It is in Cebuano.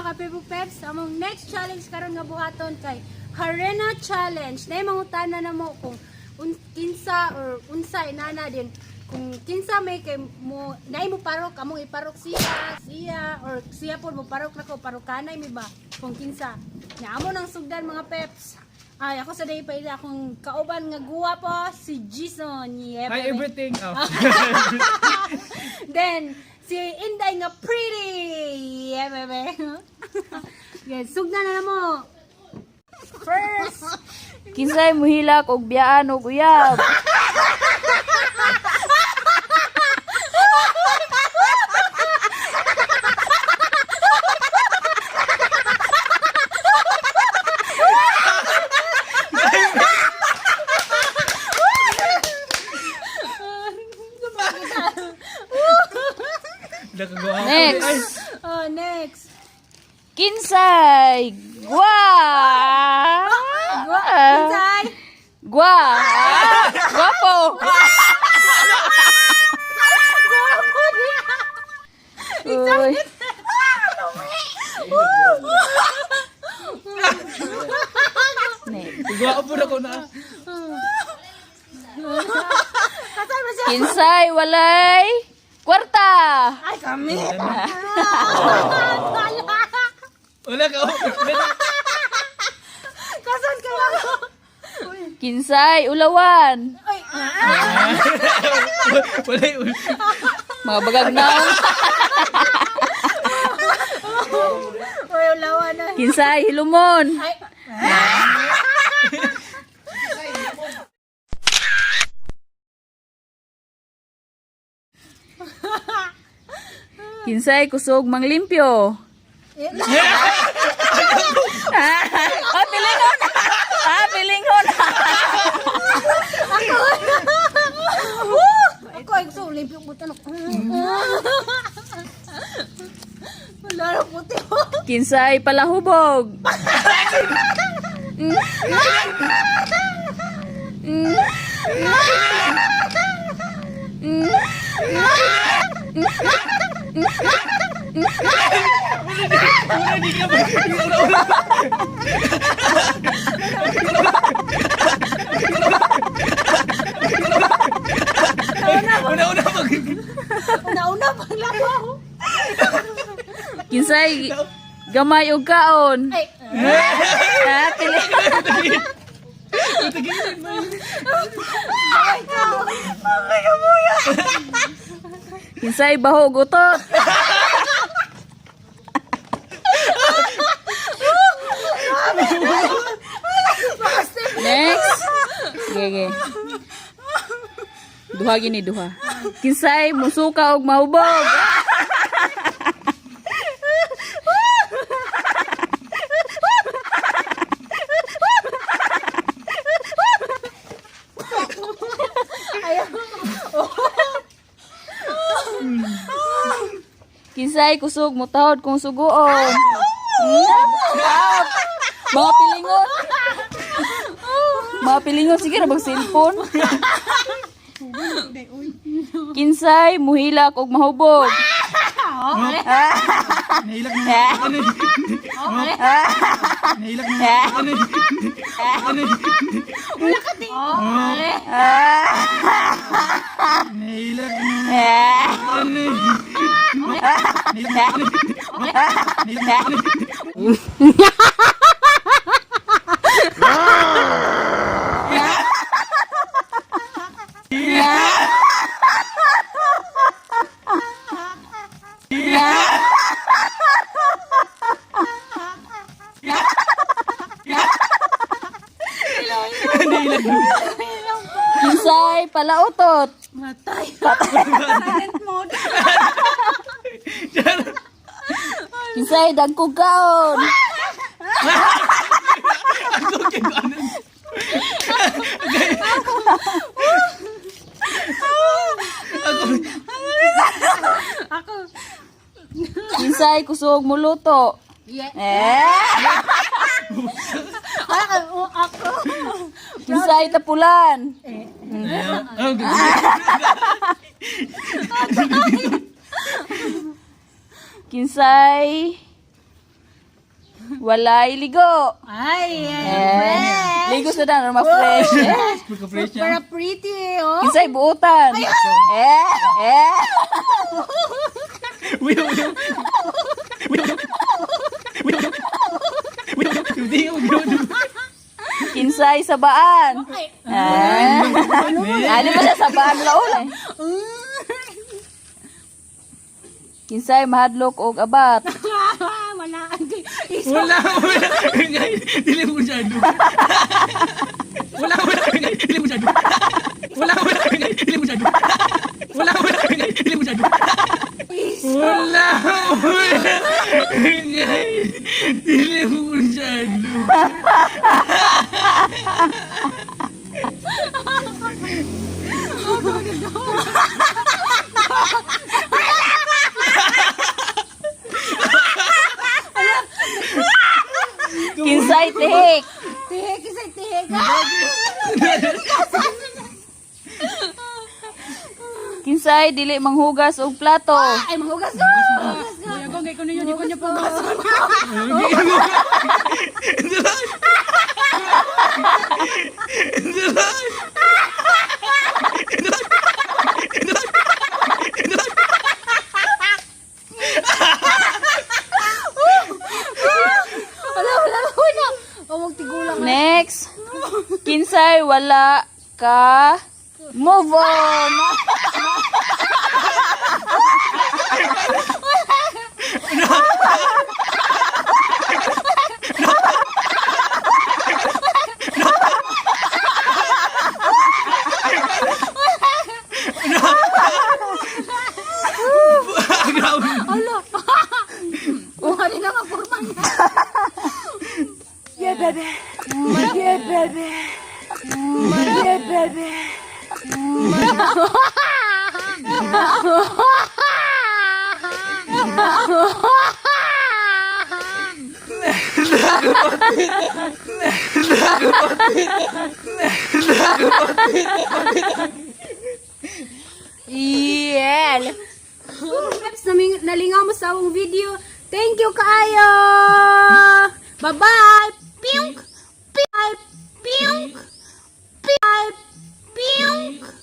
Mga kapepo peps, among next challenge karon nga buhaton kay Harena Challenge. Nay mangutana na mo kung kinsa or unsa inana din kung kinsa may kay mo nay mo parok among iparok siya siya or siya pod mo parok nako parokanay mi ba kung kinsa nya amo nang sugdan, mga peps. Ay, ako sa day pa ila akong kauban nga guwapo, si Jason, yeah, Hi baby. everything. Oh. Then, si Inday nga pretty! Yeah, bebe. Yes, sugna na na mo. First, Kinsay muhilak og biyaan og uyab? Nakagawa ako. Next. Ay, Oh, next. Kinsay gwa. Inday! Gwa. Gwapo. Uy. Next. Gawa po na ko na. Kasal ba siya? Kinsay walay kwarta. Ay, kami! Wala ka. Oh. Kasal ka lang. Kinsay ulawan. Ay, Wala yun. Mga bagagnaw. uy, ulawa na. Kinsay hilumon. Ay, Kinsay kusog manglimpyo. Ah, pilingon. Ah, pilingon. Ako ay gusto, limpyo butan ako. Wala na puti. Kinsay palahubog. Wala, di ka ba? Wala, wala. Una, una, mag... Una-una pang labaw. Kinsay gamay og kaon. Ay, Ah, pilingon. Kinsay bahog utot. Next. Sige. Duha gini duha. Kinsay musuka og mahubog. Kinsay kusog mutahod kung suguon. Ah, mga pilingon. Mga pilingon sige ra bag cellphone. Kinsay muhilak og mahubog. Nahilak na. Ano? Nahilak na. Ano? Ano? Nahilak na. Ano? Nahilak na. Nahilak na. Kinsay palautot. Matay. Silent mode. Kinsay dagkog kaon. Ako. Kinsay kusog muluto. Yeah. Eh, Ako. Ako. kinsay tapulan. Oh, Kinsay Walay ligo. Ay, ay, Eh, ligo sa dan or ma-fresh. Eh. Pagka-fresh niya. Para pretty, oh. Kinsay buutan. Eh, eh. Wait, wait, wait. Wait, wait. Wait, wait. Wait, wait. Kinsay sabaan. Ay. Eh. Ano ba siya sabaan laol eh? Kinsay mahadlok og abat. Wala. Wala, wala. Dili mo siya, no. Wala, wala. Dili mo siya, no. Wala, wala. Dili mo siya, no. Wala, wala. Dili mo siya, no. Wala, wala. Dili mo siya, no. Kinsay tihik. Tihik, isa'y tihik. Kinsay dili manghugas og plato. Ay, mahugas ko! Mahugas ko! Ako kay kuno yun, di ko niya pugas. Wala, wala, wala. Oh, wag tigulang. Next. Kinsay wala ka move on. Grabe. Ala. Kuha rin ang forma niya. Yeah, baby. Yeah, baby. Yeah, baby. Yeah. Oops, nalingaw mo sa akong video. Thank you kaayo. Bye-bye. Piyunk. Bye. Piyunk. Bye. Piyunk.